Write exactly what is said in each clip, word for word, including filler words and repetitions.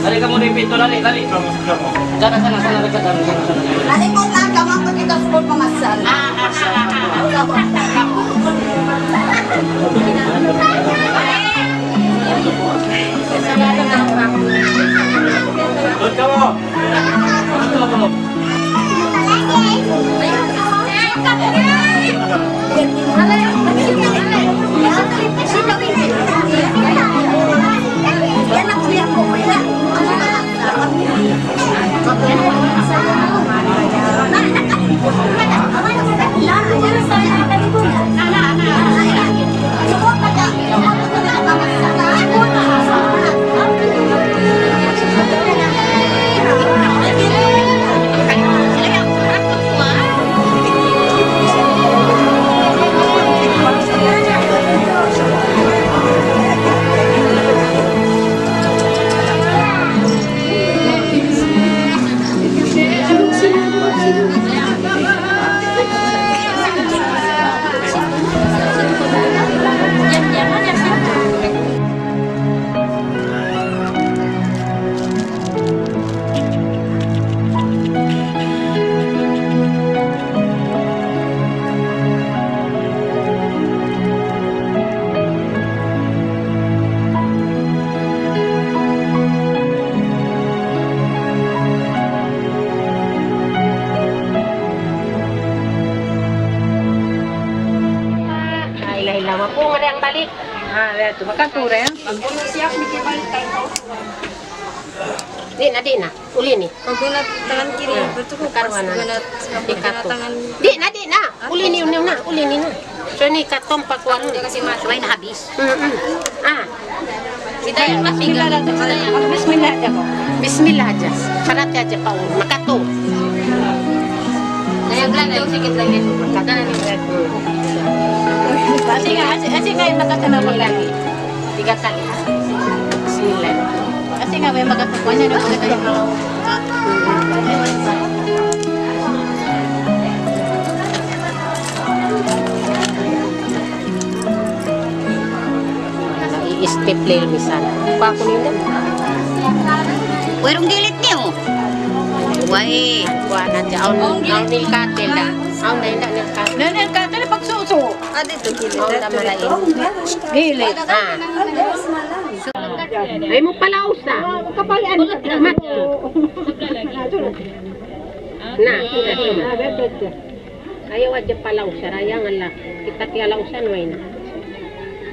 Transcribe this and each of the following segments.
Dali kamu di pintu, dali, dali. Sana, sana, sana, dekat sana, sana, sana. Dali, ikut lang kamu, aku juga sebut memasang. Ikut kamu. Ay, lain-lain. Aku ngari ang balik. Ah, ya, tu. Makatura, ya. Di' na, di' na. Uli ini. Pag-unat tangan kiri, ah, bertukar pas karuan na. Gunat, gunat tangan. Di' na, di' na. Uli ini, uli na, uli ini na. So, ini katumpak warung. Dia kasi mati. Sabay na habis. Mm-mm. Ah. Bismillah hadja. Bismillah hadja. Sarap hadja pa. Makatu. Dayag lang, dayag, sikit lang yan. Makatu. Asing nga, asing, asing nga yung makatu na lagi. Tiga kali. Bismillah. Kasi nga, may magkakakuha niya, no? Maganda yung mga i-step lang misan. Pa aku nila. Wayruun gilid niyu. Way. Kuha na dyan. Awn, awn nilkatil na. Awn na, hindi nilkatil. Na, nilkatil, pagsuso. Ah, dito, gilid. Awn na malain. Gilid. Ah. Ay mu pala usa. Kapayaan. Mat. Na. Ayaw hadja pala usa. Ayaw nga la. Kita kiyala usa, no, ay na.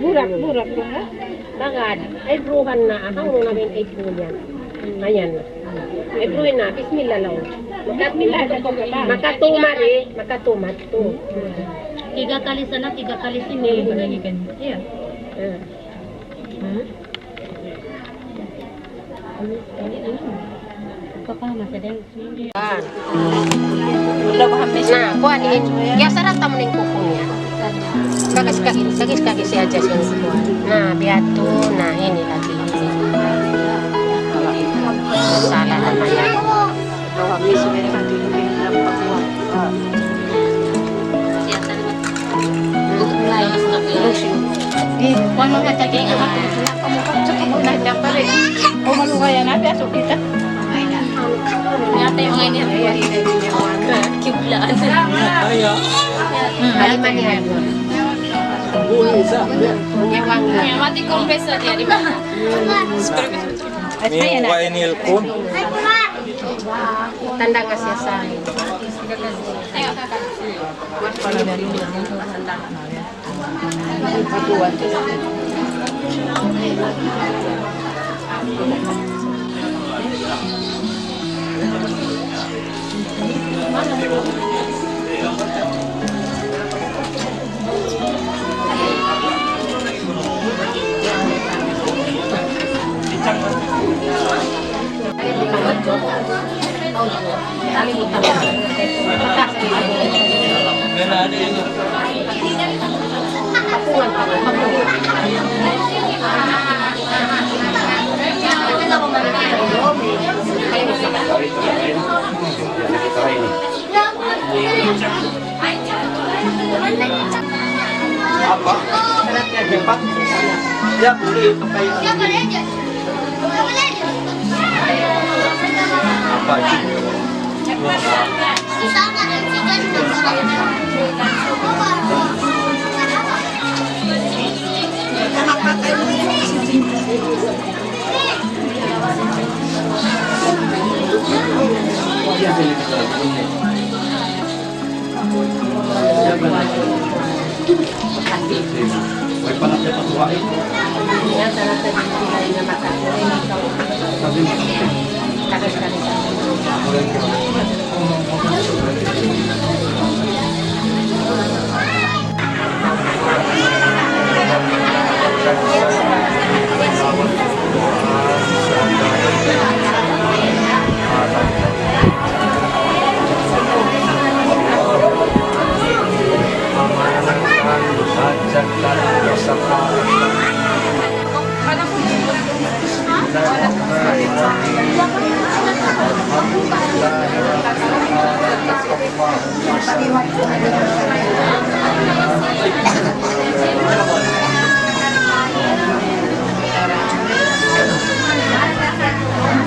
Burak, burak, burak. Bagad. Ay, bruhan na. Ahaw na rin ay bruhan. Ayan na. Ay, bruhan na. Bismillah lang. Bismillah. Makatumad eh. Makatumad to. Tiga kali sana, tiga kali sini. Iya. Ah. Ah. Na, kuha ni. Ya, sarata mu na in kuku niya. Kagis, kagis, kagis, kagis siya dyan siya kuha. Na, biya' tu, na, ini lagi'. Sala' naman yan. Alimani yan. Mati confess na niya, di ba? Ni Wainil Kun. Tanda' nga siya sa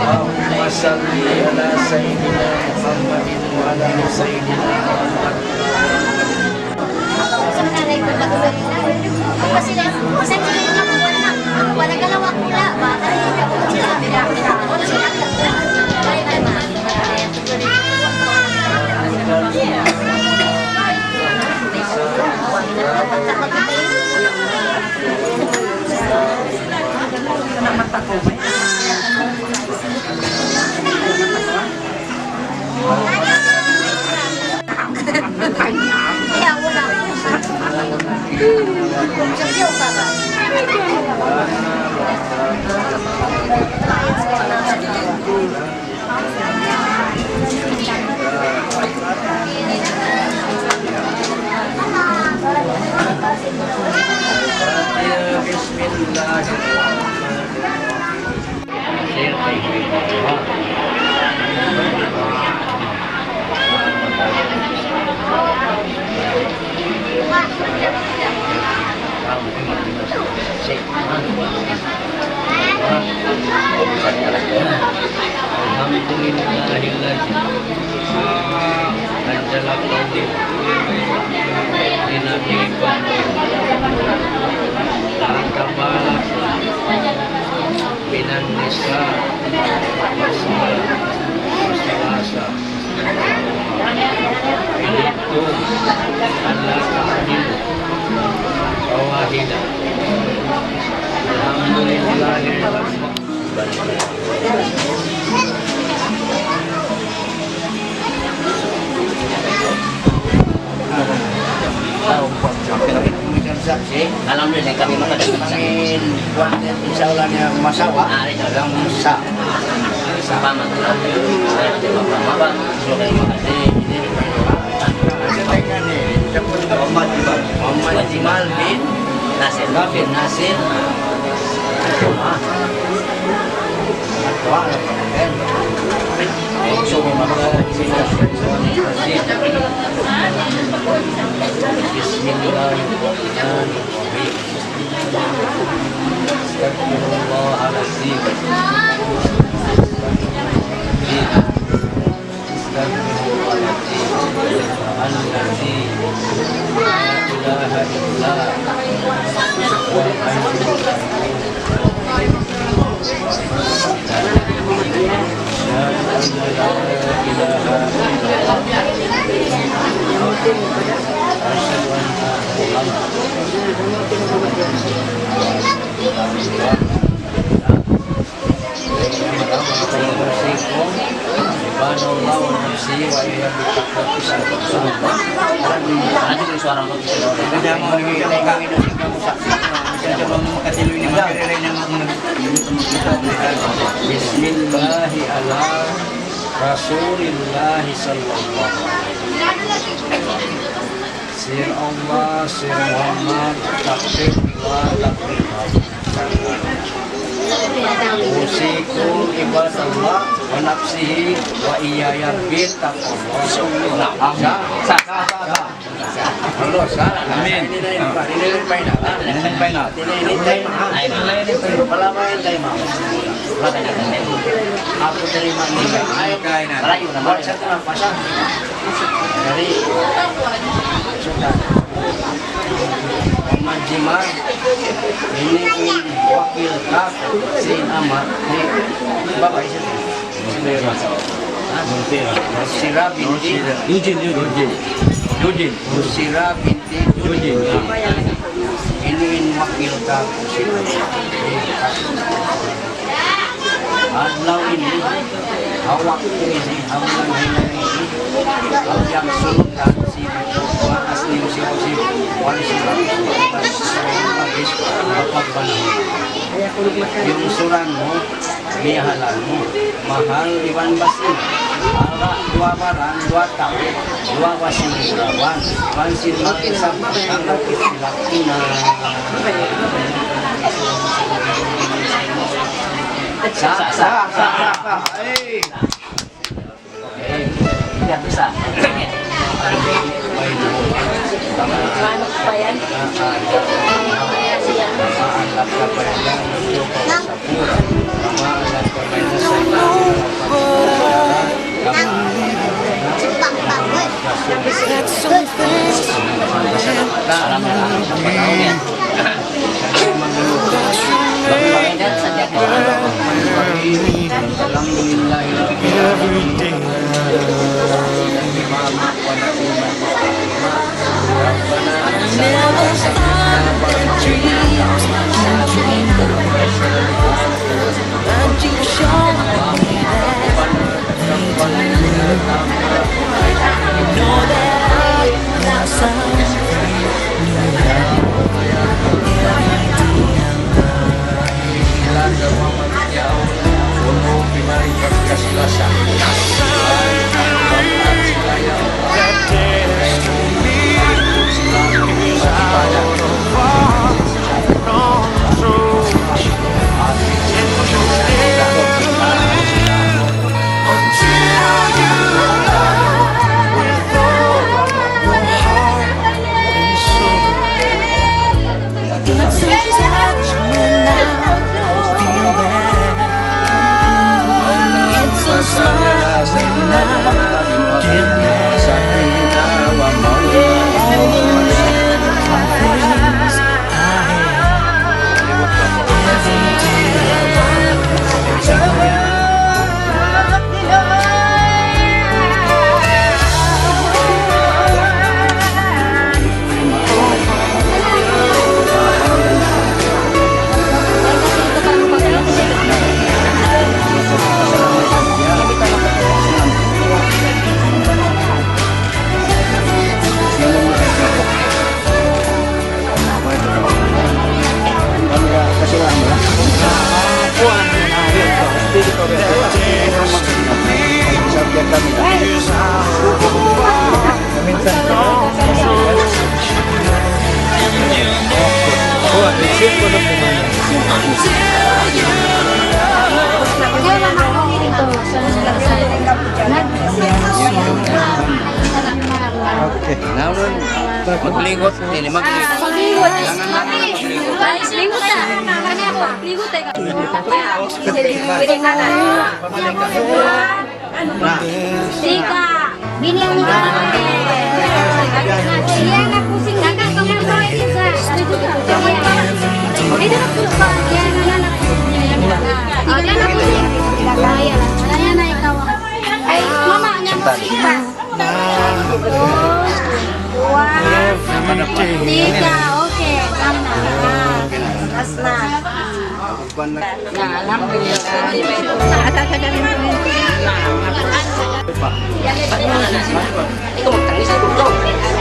اللهم صل على سيدنا محمد وعلى آل سيدنا محمد. بسم الله الرحمن الرحيم. الحمد لله الذي أنزل قوله لنبي قومه لا تبالغ من النساء مثنى وثلاث. إن خفتم ألا تعدلوا فواحدة. الحمد لله رب العالمين. Alhamdulillah, kami mangin kuwan, insya Allah niya masawa. Ah, insya Allah. Sa-, sa-, Muhammad Jimal. Muhammad Jimal bin Nasir. Bin Nasir. بسم الله الرحمن الرحيم. أستغفر الله العظيم. أستغفر الله العظيم الذي لا إله إلا هو الحي القيوم. أشهد أن لا إله إلا الله. أشهد أن محمدا رسول الله. أوصيكم عباد الله ونفسي وإياكم بتقوى الله. Ada suara. بسم الله على رسول الله صلى الله عليه وسلم. Sir Allah, Sir Muhammad, takbir Allah, takbir Allah. أوصيكم عباد الله ونفسي وإياي بتقوى الله. Sa-, sa-, sa-, sa-. Amin. Ini na ini, Pak. Ini na ini, Pak. Ini na ini, Pak. Ini na ini, Pak. Ini na ini, Pak. Wala' pa yan, Pak. Aku terima ini. Ay, malayu' na, malayu'. Dari Sudan. Muhammad Jimar, ini in wakil kaq, sin ama' ni babai siya. Sira binti. Eugene, Eugene. Eugene. Eugene. Sira binti Eugene. Ini in wakil kaq, sin ama'. Adlaw ini, ha waktu ini, ha bulan ini, awn sultan sin manga asli, si, si, wali si, in suran mu, bihalan mu, mahal iban basin. Ala duwa baran, duwa tau, duwa basin, duwa wan, iban sin manga isab, tanggal istilah ina. Sa, sa, sa, sa, sa. Hey. Hey. Biya' bisan. Manu pa yan? Okay. Naunun, magligut, ini magligut. Magligut. Magligut. Magligut. Tika. Bini ang iya na pusing. Kaka, kaka, kaka. Ito na pusing. Iya na pusing. Ayan na ikaw. Ay, mama, niya pusing pa. Wow. Tika, okay. Tama na. Ah, tas na. Na, alhamdulillah. Ikaw magtangis, ikaw.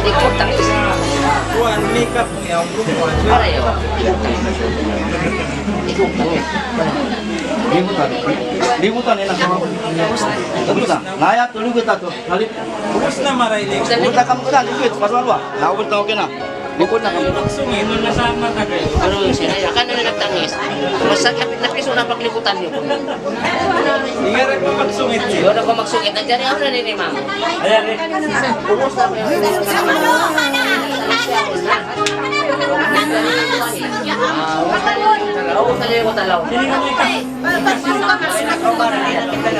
Ikaw magtangis. Aray, oh. Ikaw magtangis. Limutan. Limutan, eh, na. Ubus na. Naya, tulog kita to. Halit. Ubus na, maray, limutan. Ubus na, kamu na, limutan. Pasal, wah. Na, ubus na, okay na. Bukun na kami. Magsungit, nung nasa mata kayo. Ano yun siya? Akan na nagtangis. Masakit na piso na paglikutan niyo. Ingat ko magsungit siya. Wala pa magsungit. Nandiyan ako na ni ma'am. Ayan eh. Ubus na kayo. Ah, ubus na kayo. Ubus na kayo.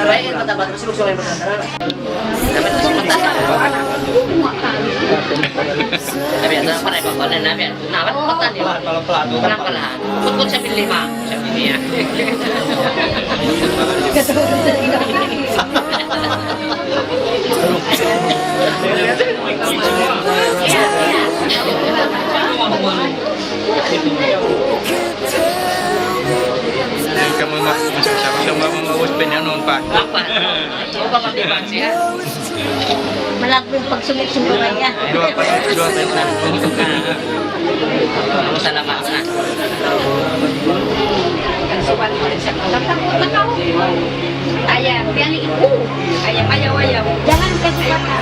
Baik, matapat, masuk sa mga mata. Sabi, ito, pare, pagpala na, pare. Na, ba't mata niyo? Pelan-pelan. Pelan-pelan. Bukod sa lima, sa lima. Kamu ma-, masya-, masya-, masya-, ma-, ma-, ma-, pa niya noon pa. Apa? Ano pa matibag siya? Malagpo yung pagsungit-sungit niya. Dua pa, dua pa. Salamat na. Ayan, biyaning ibu. Ayan, ayaw, ayaw. Jangan kasi baka.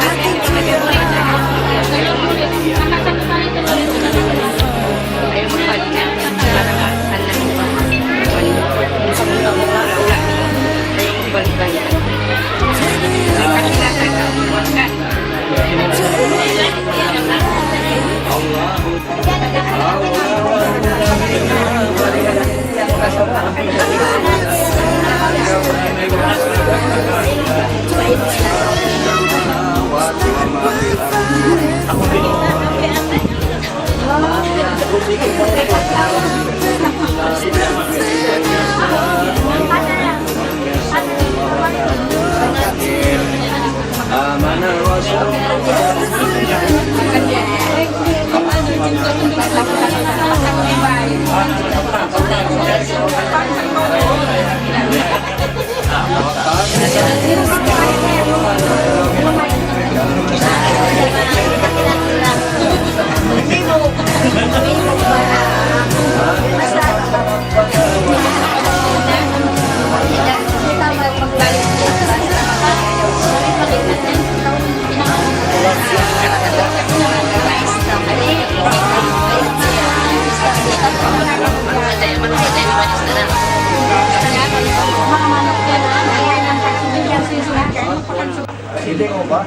Hindi mo ba?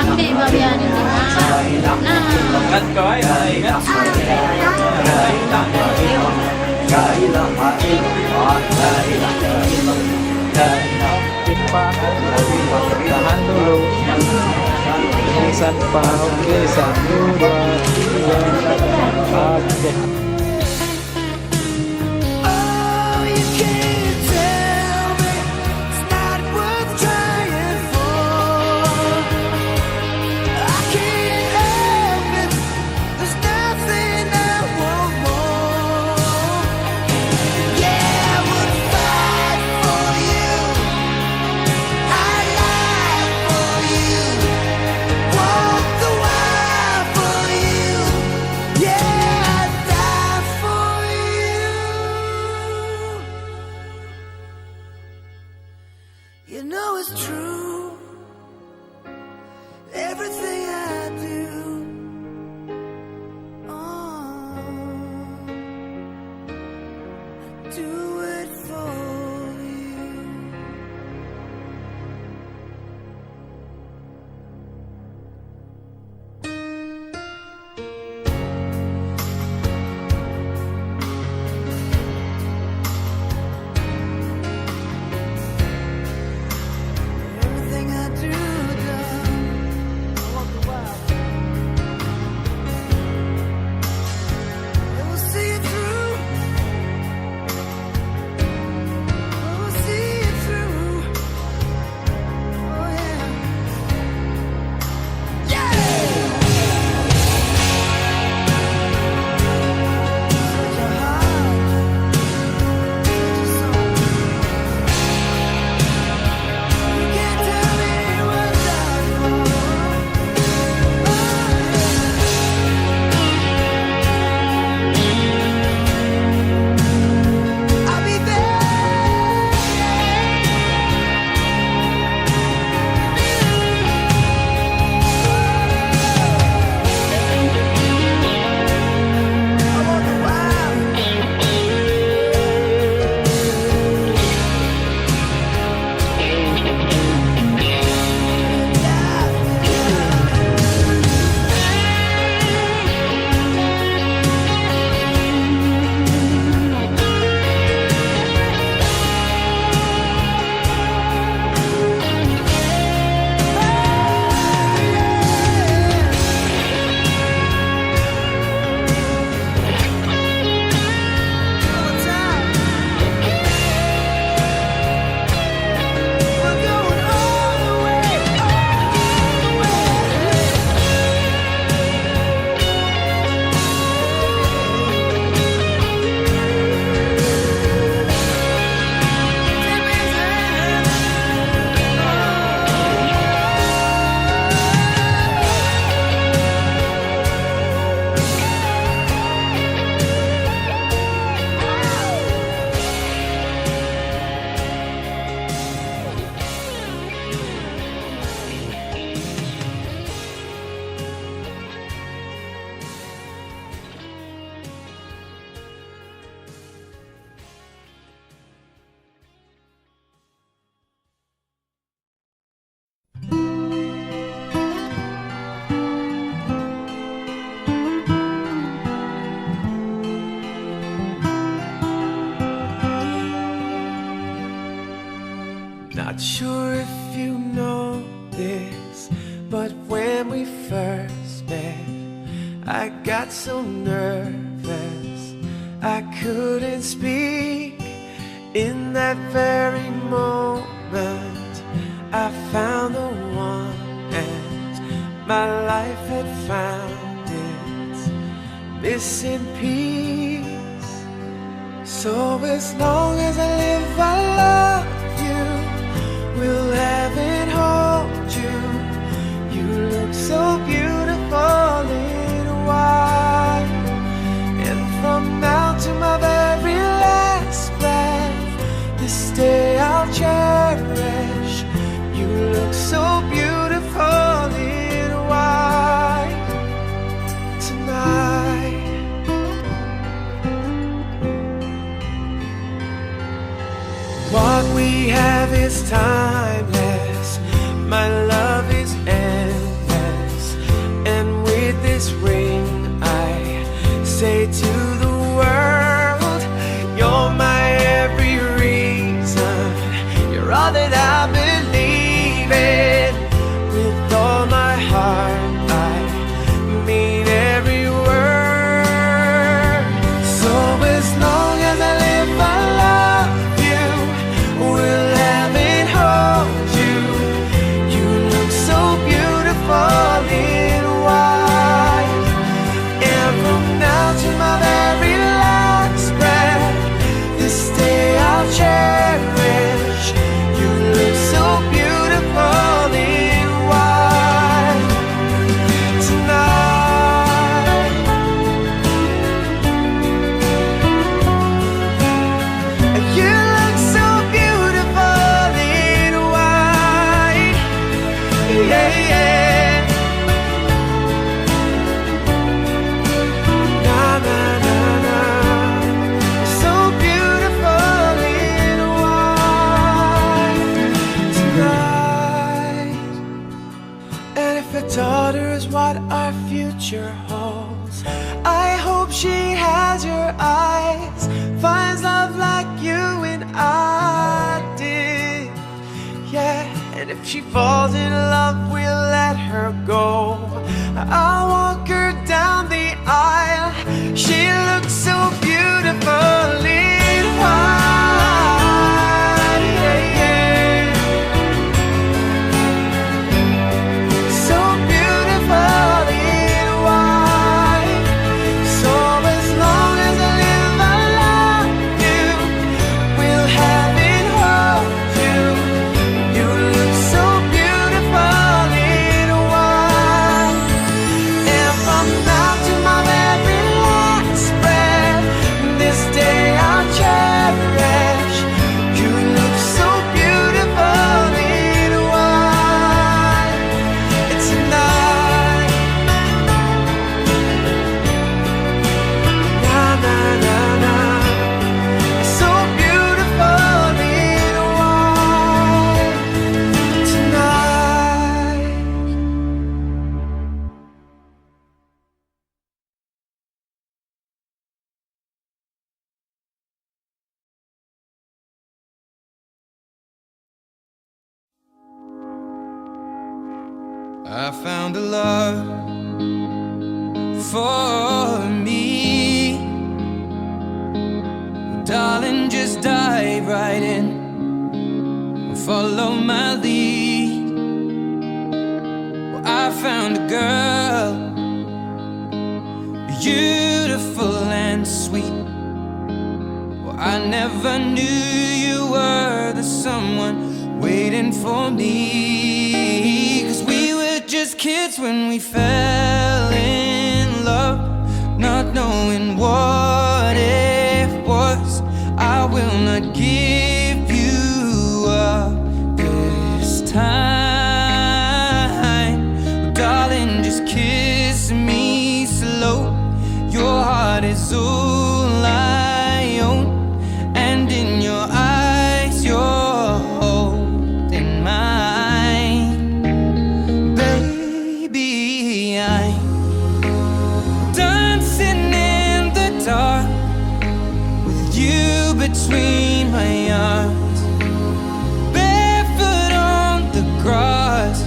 Ang di ba yan, hindi ba? Na. Ingat ko ay, ingat. Tahan dulu. Minsan pa, minsan dulu. Okay. Oh, you can't tell me it's not worth trying for. I can't help it. There's nothing I want more. Yeah, I would fight for you. I lie for you. Walk the wire for you. Yeah, I die I got so nervous I couldn't speak. In that very moment I found the one, and my life had found its missing piece. So as long as I live, I love you. Will heaven hold you? You look so beautiful in white. And from now to my very last breath, this day I'll cherish. You look so beautiful in white tonight. What we have is timeless. My love is endless. And with this ring, I say to the world, you're my every reason. You're all that I believe in. With all my heart, I mean every word. So as long as I live, I love you. Will heaven hold you? You look so beautiful in white. And from now to my very last breath, this day I'll cherish. You look so beautiful in white tonight. You look so beautiful in white. Yeah, yeah. Na, na, na, na. So beautiful in white tonight. And if a daughter is what our future holds, I hope she has your eyes, finds love like you and I did. Yeah, and if she falls in love, we'll let her go. I'll walk her down the aisle. She looks so beautiful in white. Yeah, yeah. So beautiful in white. So as long as I live, I love you. Will heaven hold you? You look so beautiful in white. And from now to my very last breath, this day I'll cherish. You look so beautiful in white tonight. Na, na, na, na. So beautiful in white tonight. I found a love for me. Darling, just dive right in. Follow my lead. Well, I found a girl, beautiful and sweet. Well, I never knew you were the someone waiting for me. 'Cause we were just kids when we fell in love, not knowing what it was. I will not give you up this time. Darling, just kiss me slow. Your heart is all I own, and in your eyes, you're holding mine. Baby, I'm dancing in the dark with you between my arms, barefoot on the grass.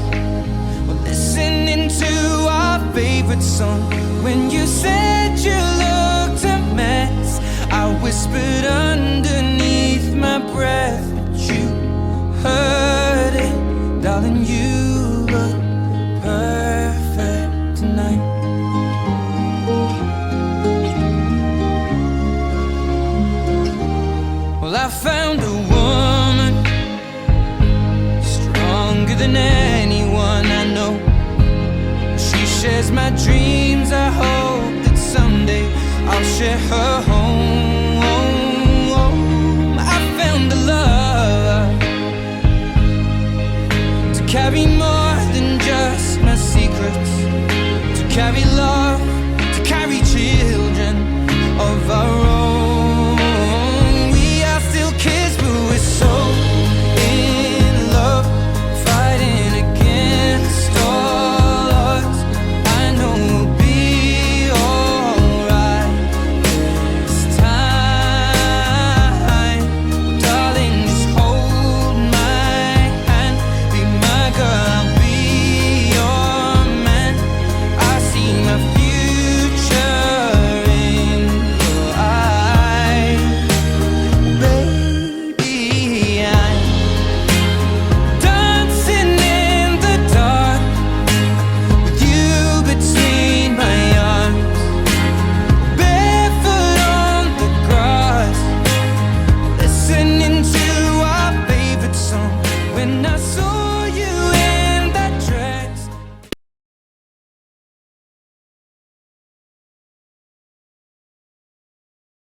We're listening to our favorite song. When you said you looked a mess, I whispered underneath my breath, but you heard it. Darling, you look perfect tonight. Well, I found a woman stronger than anyone I know. She shares my dreams. I hope that someday I'll share her home. I found a love to carry more than just my secrets, to carry love